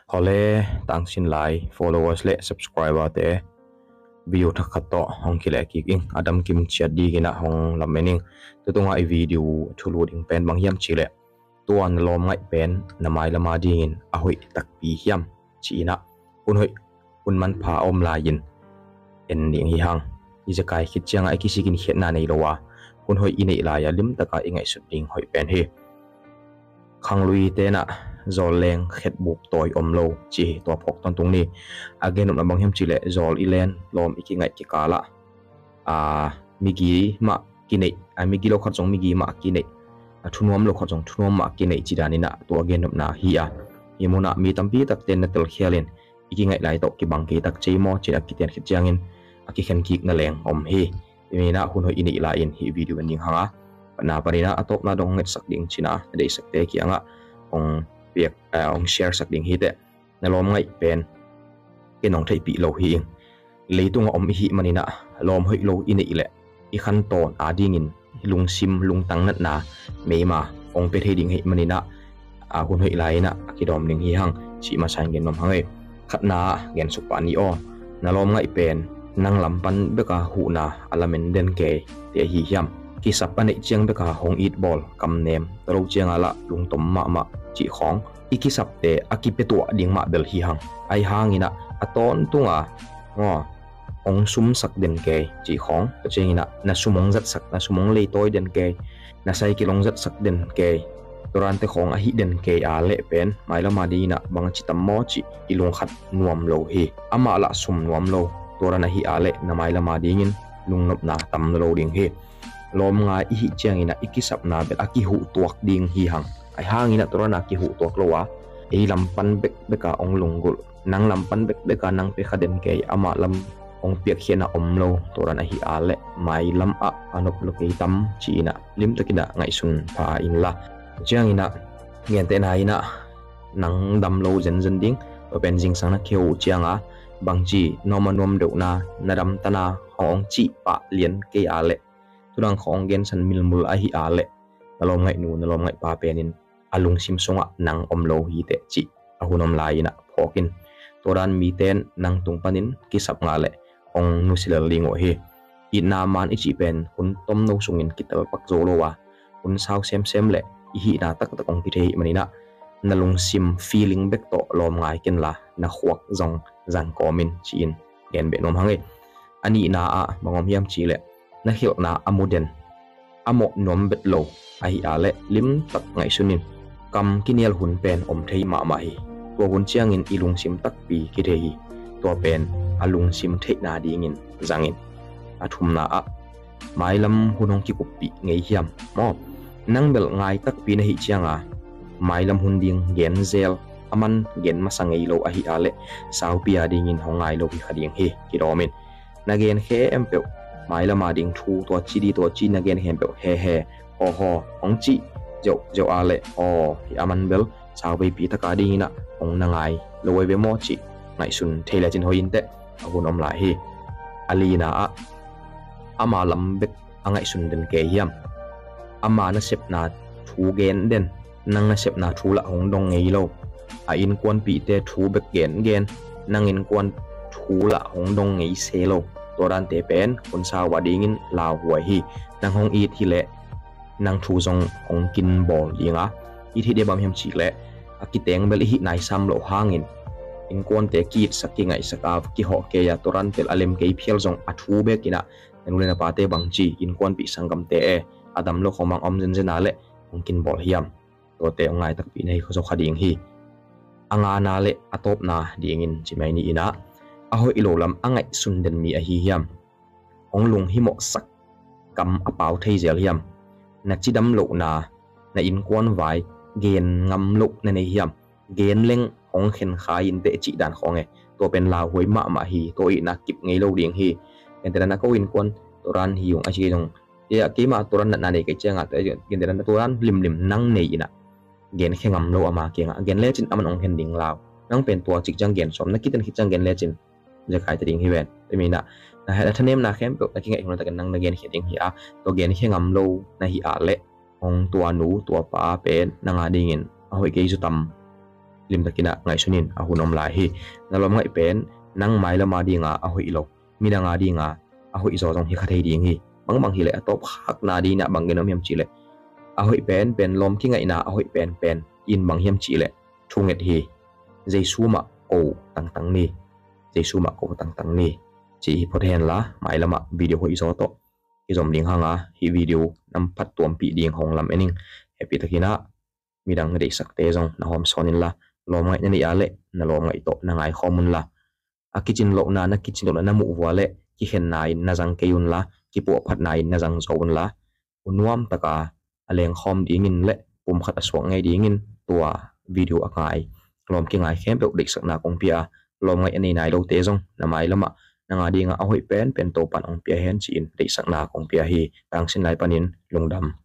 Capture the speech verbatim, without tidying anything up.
Khawle tangsin lai followers le subscriber te, video thak khat tawh hong kileh kik ing. A dam kim ciat dingin ah hong lamen ing. Tutunga i video thulu ding pen bang hiam cih leh, tua na lawm ngaih pen na mailam a dingin a hoih takpi hiam ci-in ah, hun hoih hun manpha a om lai-in en ding hi hang. I zekai khit ciangah i kisikin khiatna nei lo a, hun hoih i neih lai-a limtaka i ngaihsut ding hoih pen hi. Khanglui tenah zawl leng khetbuk tawi om lo ci hi. Tua phawk tawntung ni. A gennopna bang hiam cih leh, zawl i len lawm i kingaih kikalah, a, migi mah kineih, a, migi lo khat zong migi mah kineih, a, thunuam lo khat zong thunuam mah kineih ci danin ah tua gennopna hi a, hih munah mi tampi takte na telkhialin i kingaih lai tawh kibang kei tak cei maw ci-in a kiten khit ciangin a kikhen kikna leng om hi. Hih manin ah hun hoih i neih lai-in hih video en ding hang a, a na panin ah a tawpna dong ngetsak ding ci-in ah na deihsakte kiangah hong piak, eh, hong share sak ding hi teh. Na lawm ngaih pen ken hong theihpih lo hi ing. Leitungah om i hih manin ah lawm hoih lo i neih leh i khantawn a dingin lungsim lungtang natna meima hong pia thei ding hi manin ah, a, hun hoih lai-in ah a kidawm ding hi hang cih masa in gen nuam hang ei. Khatna ah gensuk pah ni aw. Na lawm ngaih pen nang lam pan beka huhna a lamen den kei te ahi hiam? Kisap a neih ciang beka hong it bawl, kamnem talo cianga lah lungtom mahmah cih khawng. I kisapte a kipiatuah ding mah bel hi hang. Ahi hangin ah a tawntunga, aw, hong sumsak den kei cih khawng. Tua ciangin ah na sum hong zatsak, na sum hong leitawi den kei, na cycle hong zatsak den kei, tua dante khawng ahi den kei a leh pen mailam a dingin ah bang a ci tam maw cih i lungkhat nuam lo hi. Amah lah sum nuam lo, tua dan ahi a leh na mailam a dingin lungnopna tam lo ding hi. Lawm ngai i hih ciangin ah i kisapna bel a kihuh tuak ding hi hang. Ahi hangin ah tua dan a kihuh tuak lo a, ei lam pan bekbek a hong lunggulh, nang lam pan bekbek a nang pia kha den kei, amah lam hong piakkhiatna om lo, tua dan ahi a leh mailam ah a nop lo kei tam ci-in ah limtakin ah ngaihsun pha inla. Ciangin ah gentehna in ah nang dam lo zenzen ding, tua pen zingsang na khia uh cianga bangci nuam a nuam deuhna, na damtana hong hong cih pah lian kei a leh, tua dan khawng gensan milmul ahi a leh, na lawm ngaihnu, na lawm ngaihpa penin a lungsim sungah nang om lo hi teh cih a hun om lai-in ah phawk in. Tua dan mite in nang tung panin kisap ngah leh hong nusia lel ding uh hi. Itna man i cih pen hun tomno sungin kitel pak zo lo a, hun sau semsem leh i hihna taktak hong kithei hi manin ah na lungsim feeling bek tawh lawm ngai kenla, na khuak zong zang kawm in ci-in gen beh nuam hang ei. A nihna ah bang om hiam cih leh, na hilhna a mu den, a mawh nuam bet lo ahi a leh limtak ngaihsun in. Kam kinial hun pen om thei mahmah hi. Tua hun ciangin i lungsim takpi kithei hi. Tua pen a lungsim theihna dingin zang in. A thumna ah, mailam hun hong kikuppih ngei hiam maw? Nang bel ngai takpi na hih cianga mailam hun ding gen zel, a man gen masa ngei lo ahi a leh saupi a dingin hong ngai lo hi kha ding hi. Kidawm in. Na gen khempeuh, mailam a ding thu, tua ci di, tua ci, na gen khempeuh he he haw haw hong cih ziauziau a leh, aw, hih a man bel sau veipi taka dingin ah hong na ngai lo ei ve maw cih ngaihsun thei lecin hoih in teh, a hun om lai hi. A lina ah, ama lam bek a ngaihsun den kei hiam? Ama nasepna thu gen den, nang nasepna thu lah hong dong ngei lo. A innkuanpihte thu bek gengen, nang innkuan thu lah hong dong ngei se lo. Tua dante pen hun sau a dingin lauhuai hi. Nang hong it hileh nang thu zong hong kinbawl dinga, it hi dih bang hiam cih leh, a kiteng bel i hih naisam loh hangin innkuante ki-itsak, kingaihsak a, kihawh kei a, tua dan tel a lem kei phial zong a thu bekin ah na nu le na pate bangci, innkuanpih sanggamte e, a dam lo khawng bang om zenzen a leh hong kinbawl hiam? Tuate hong ngai takpi na hi kha zo kha ding hi. A ngana le a tawpna dingin ci mai ni in ah, a hoih lo lam a ngaihsun den mi ahi hiam? Hong lunghimawhsak kam a pau thei zel hiam? Na cidam lohna, na innkuan vai gen ngam loh na nei hiam? Gen leng hong khen kha in teh cih dan khawng e. Tua pen lauhuai mahmah hi, tua itna kip ngei lo ding hi. Gentehna na ko innkuan tua dan hi ung a ci kei zong, tua keimah tua dan natna nei kei ciangah, tua gentehna tua dan limlim nang nei in ah gen khe ngam lo ama kiangah gen lecin aman hong khen ding lau. Nang pen tua cik ciang gen sawm, na kiten khit ciang gen lecin zekai ta ding hi ven. Tua mi in ah na het a thanemna khempeuh na kingaih hun takin nang na gen khe ding hi a, tua gen khe ngam lo na hi a leh, hong tua nu tua pa pen nang a dingin a hoih kei zu tam limtakin ah ngaihsun in, a hun om lai hi. Na lawm ngaih pen nang mailam a dinga a hoih lo, midang a dinga a hoih zaw zong hi kha thei ding hi. Bangbang hileh a tawpkhakna dingin ah bang gen om hiam cihleh, a hoih penpen, lawm kingaihna a hoih penpen in bang hiam cihleh, thunget hi. Jesu mah ko tangtang ni. Jesu mah ko tangtang ni. Ci hi phot hen la, mailam ah video hoih zaw tawh kizom ding hang a, hih video nam phat tuampih ding hong lam en ing. Hehpihtakin ah midang na deihsakte zong na hawmsawn inla, lawm ngaih na neih a leh na lawm ngaih tawh na ngaikhawm unla, a kicin lohna, na kicin lohna na muh vua leh kikhenna in na zang kei unla, kipuahphatna in na zang zo unla, u nuam taka a lengkhawm dingin leh pumkhat a suak ngei dingin tua video a ngai, lawm kingai khempeuh deihsakna kong pia a, lawm ngaih a nei nai lote zong na mailam ah nang a dinga a hoih penpen Topan hong pia hen ci-in deihsakna kong pia hi. Tangsin lai panin lungdam.